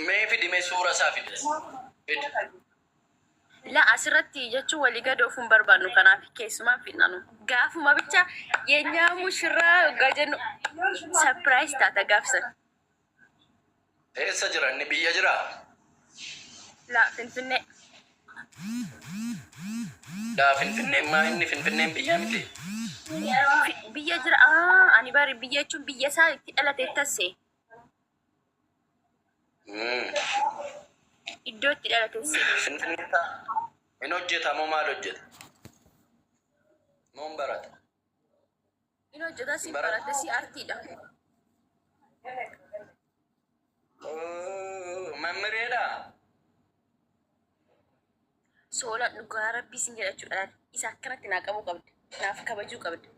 Mee fidi mee suura isaa fidi. Fidi. La asirratti jechuun walii gad oofuu hin barbaannu kanaaf keessumaan fidna nu. Gaafuma bicha yeenyaa mushurraa yoggaa jennu surprise taata gaafsan. Eessa jira inni biyya jiraa? La Finfinnee. Laa Finfinneen maa inni Finfinneen biyya miti? Biyya jira. Ah, ani bari biyya jechuun biyya isaa itti dhalate tasse. Iddoo itti dhalate se. Finfinnee ta'a. Hin hojjeta moo maal hojjeta? Moo hin barata? Hin hojjeta si Barata. barate si artiidha. Mammireedha. Soola dhugaa rabbii sin jedha jechuudha. Isa akkanatti naa qabuu qabda. Naaf kabajuu qabda.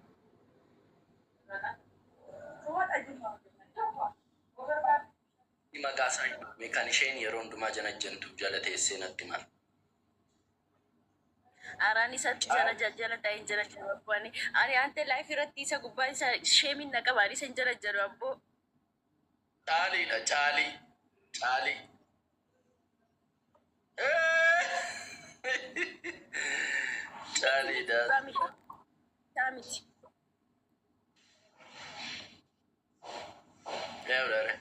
Maqaa isaa hin beekne kan isheen yeroo hundumaa janajjantu jala teessee natti maal. Araan isa jala jala ta'e jala jiru abboo ani ani ante life irratti isa gubbaa isa sheemiin na qaba ani isa hin jala jiru abboo. Caaliidha caalii caalii. Caaliidha. Dhugaa miti. Isaa miti. Yaa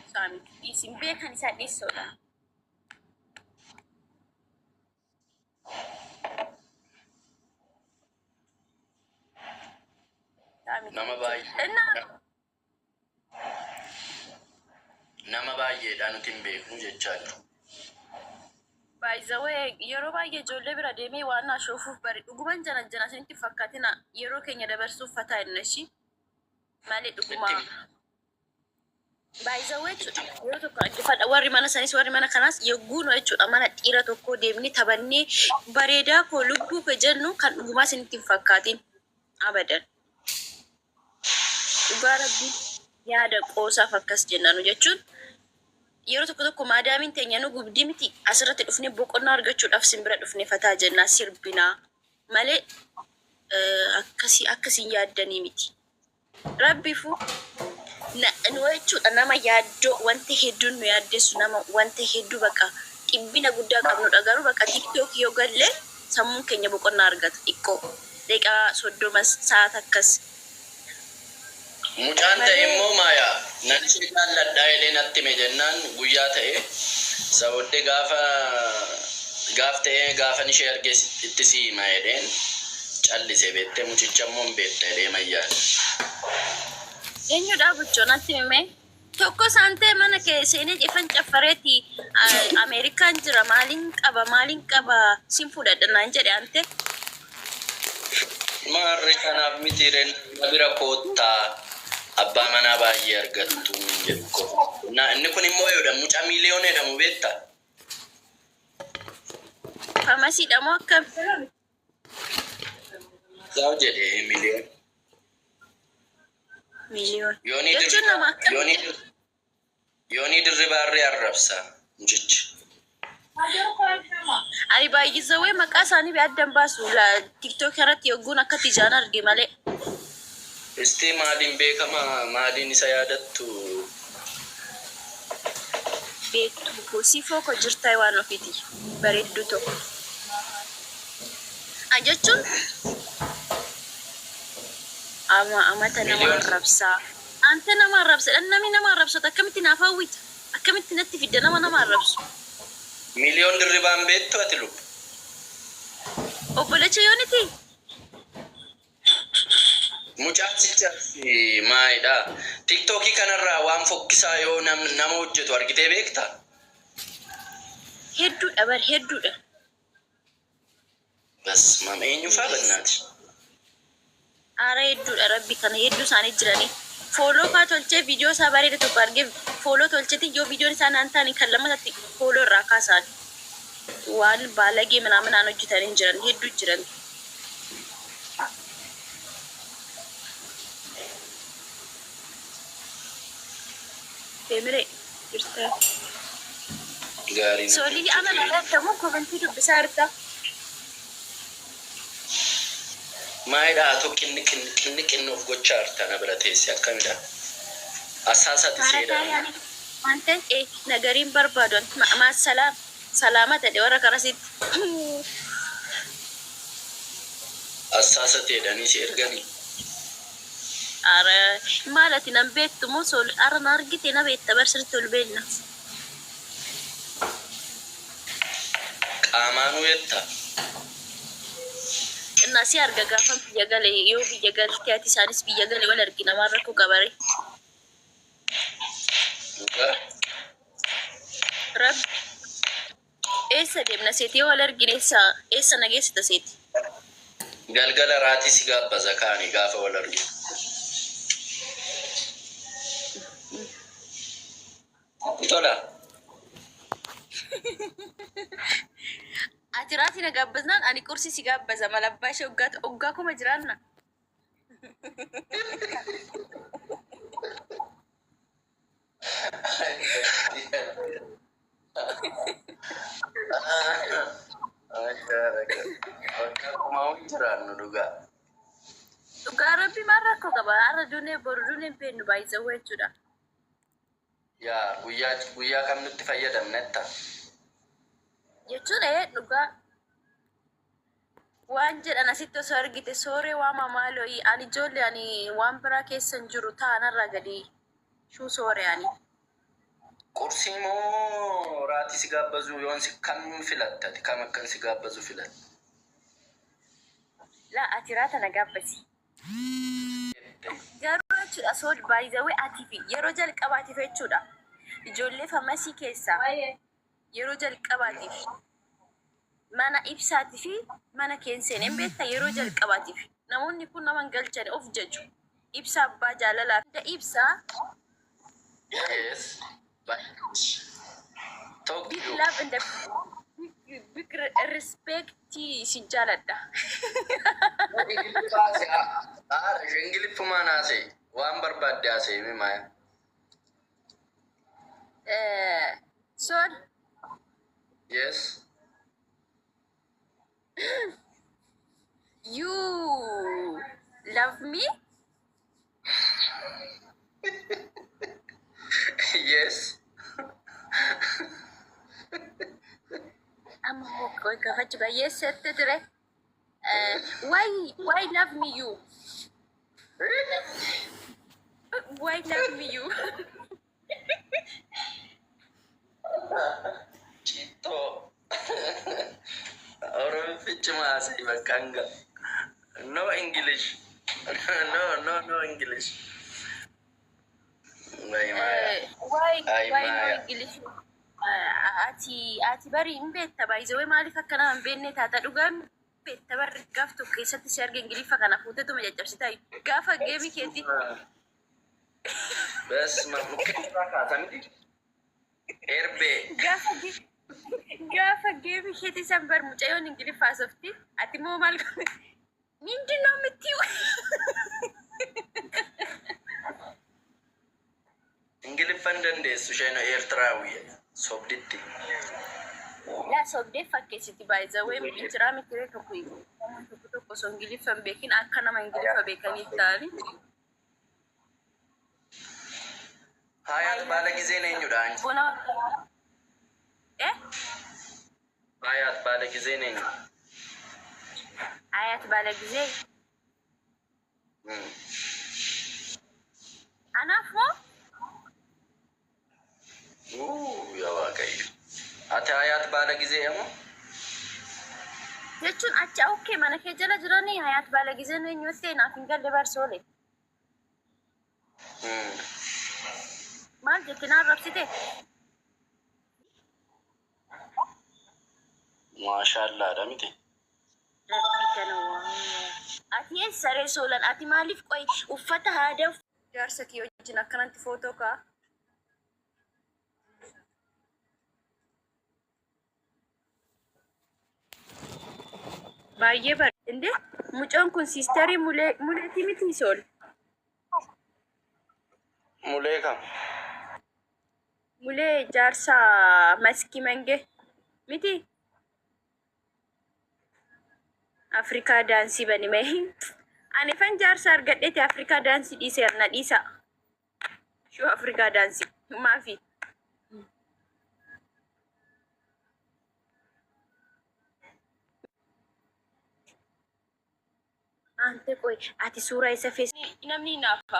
Isaa miti. Isin beekan isaa dhiissoodha. Isaa miti. Nama baay'ee. Innaa Nama baay'eedha nuti hin beeknu jechaa jiru. By the way, yeroo baay'ee ijoollee bira deemee waan na shoofuuf bari dhuguman jana jana isinitti hin fakkaatina yeroo keenya dabarsuuf fataa jenna ishii malee dhuguma. Itti By the way jechuudha yeroo tokko dhaggeeffadha warri mana sanis warri mana kanaas yogguu nu jechuudha mana dhiira tokkoo deemnee taphannee bareedaa koo lubbuu koo jennu kan dhugumaa isinitti hin fakkaatin abadan. Dhugaa rabbii yaada qoosaaf akkas jenna nu jechuun yeroo tokko tokko maadaamiin teenya nu gubdi miti asirratti dhufnee boqonnaa argachuudhaaf simbira dhufnee fataa jennaa sirbinaa malee akkasii akkasiin yaaddanii miti. Rabbifu nu jechuudha nama yaaddoo wanta hedduun nu yaaddessu nama wanta hedduu baqa dhibbina guddaa qabnudha garuu baqa TikTok yoo galle sammuun keenya boqonnaa argata xiqqoo daqiiqaa 30 sa'aat akkas. Mucaan ta'e immoo Maaya nan ishee jaalladha jedhee natti hime jennaan guyyaa ta'e isa booddee gaafa gaaf ta'ee gaafan ishee argee itti si hima jedheen callise beettee mucicha immoo hin beekta jedhee mayyaadha. Eenyudha buchoo natti himi mee. Tokko saantee mana kee seenee ifan caffareeti Ameerikaan jira maalin qaba maalin qaba sin fudhadha naan jedhe ante. Maarree kanaaf miti ree na bira koottaa abbaa manaa baay'ee argattu hin jedhu ko. Na inni kun immoo yoodha mucaa miiliyoona jedhamu beekta? Famasiidha moo akkam? Zaw jedhe miiliyoona. Miiliyoon. Yoonii Jechuun dirribaa nama akkamii yoonii dir- yoonii dirribaarree arrabsa mucichi. Ani baay'isawee maqaa isaanii adda hin baasu. TikTok irratti yogguun akka tijaan arge malee. Istii maaliin beekama maaliin isa yaadattu? Beektuu koo siifoo koo jirtaa waan ofiiti bareedduu tokko. A jechuun ama amata nama Miliyoon arrabsaa. Ante nama arrabsa namni nama arrabsatu akkamitti naaf hawwita? Akkamitti natti fidda nama nama arrabsu? Miliyoon dirribaan beektu ati lubbu. Obbolecha yooniti? Mucaan sichaatti maalidha? TikTokii kanarraa waan fokkisaa yoo nama hojjetu argitee beektaa? Hedduudha bar hedduudha. Basmaam eenyufaa bannaati? Aara hedduudha rabbi kana hedduu isaanii jiranii. Fooloo faa tolchee viidiyoo isaa bareeda tokko argee fooloo tolcheeti yoo viidiyoon isaa naan taane kan lammatatti fooloo irraa kaasaan waan baalagee minaaminaan hojjetanii jiran hedduu jiran. Deemire jirta. Gaarii natti Soolii ana hojjetu. laalaa kamuu komentii dubbisaa jirta. Maayidha haa tokko qinni qinni qinni qinni of gochaa jirta na bira teesse akkamidha? Asaasati Kaarataa seedha. Yaani waan ta'e nagariin barbaadu maasalaam salaama ta'e warra karasitti. Asaasati jedhanii si erganii. Ara maal ati nan beektu moo sol ara na argite na beekta bar sirriitti ol beekna. Qaamaanuu jetta. Innaa si arga gaafa biyya gale yoo biyya galte ati isaanis biyya gale wal argina maal rakkoo qabare. Dhugaa. Rabbi eessa deemna seeti yoo wal argine eessa eessa na geessita seeti. Galgala raatii si gaabbaza kaani gaafa wal arginu. Tola. Ati raatii na gaabbaznaan ani qursii si gaabbaza malabbaa ishee oggaa oggaa kuma jiraanna. Waggaa kumaa hin jiraannu dhugaa. Dhugaa rabbi maal rakkoo qaba har'a duunee boru duunee hin beeknu baay'isawwa jechuudha. Yaa guyyaa guyyaa kam nutti fayyadamnetta? Jechuun ee dhugaa waan jedhan asitti osoo argite sooree waama maaloo ani ijoollee ani waan biraa keessa hin jiru taanarraa gadi shuu sooree ani. Qursii moo raatii si gaabbazuu yoon si kam filattati? Kam akkan si gaabbazu filatta? Laa ati raata na gaabbasi. Garuu jechuudha sool baay'izawee ati fi yeroo jalqabaatiif jechuudha. Ijoollee famasii keessaa yeroo jalqabaatiif mana ibsaatii fi mana keenseen hin beekta yeroo jalqabaatiif namoonni kun nama hin galchani of jaju. Ibsa abbaa jaalalaa fi ibsaa Yes. But talk to big you. Love and the big, big respect si jaaladha. Haadha ishee Ingiliffumaan haasa'e waan barbaadde haasa'e mi maaya. Sol Yes. You love me? Yes. Amma immoo gaafachuu yes jette ture. Why love me you? Why love me you? Cittoo. Oromifichuma haasa'e bakka hanga. No English. No, no, no English. Wayi maaya. Why Ay why no maaya. English? Ati bari hin beekta baay'isawee maaliif akka nama hin beekne taata dhugaa hin beekta barri gaaf tokko keessatti si arge Ingiliffa kana fuutetuma caccabsitaa gaafa geemii keetii. Besma mukkeen irraa kaasa miti. Erbee. Gaafa geemii keetii san bar mucayyoon Ingiliffa haasofti ati immoo maal ምንድን ነው የምትይው? Ingiliffa hin dandeessu isheen Eertiraawiyya. Sobditti. Laa sobdee fakkeessiti baay'isawee injiraa mitiree tokko tokko tokko osoo Ingiliffa hin beekin akka nama Ingiliffa beekaniif ta'anii. Hayaat baala gizeen eenyudha? Bona eh Hayaat baala gizeen eenyu? Ayat baala gizee anaaf moo Uu yaa Waaqayyo. Ati hayaat baala gizee moo? Jechuun achi okay mana kee jala jiranii hayaat baala gizeen eenyutti naaf hin galle barsoole. Maal jette naan rabsite? Maashaallaadha miti. Rabbi kana waa. Ati eessa ree soolan ati maaliif qoy uffata aadaa jaarsa kee wajjin akkanatti footoo ka'a? Baay'ee bar. Inde mucaan kun siistarii mulee muleetii miti sool. Mulee kam? Mulee jaarsa maskii mangee miti. Afrikaa daansii bani mee. Ani fan jaarsa argadheeti Afrikaa daansii dhiiseera na dhiisaa. Shuu Afrikaa daansii. Maafi. Ante qoy ati suuraa isa fees. Namni naafa.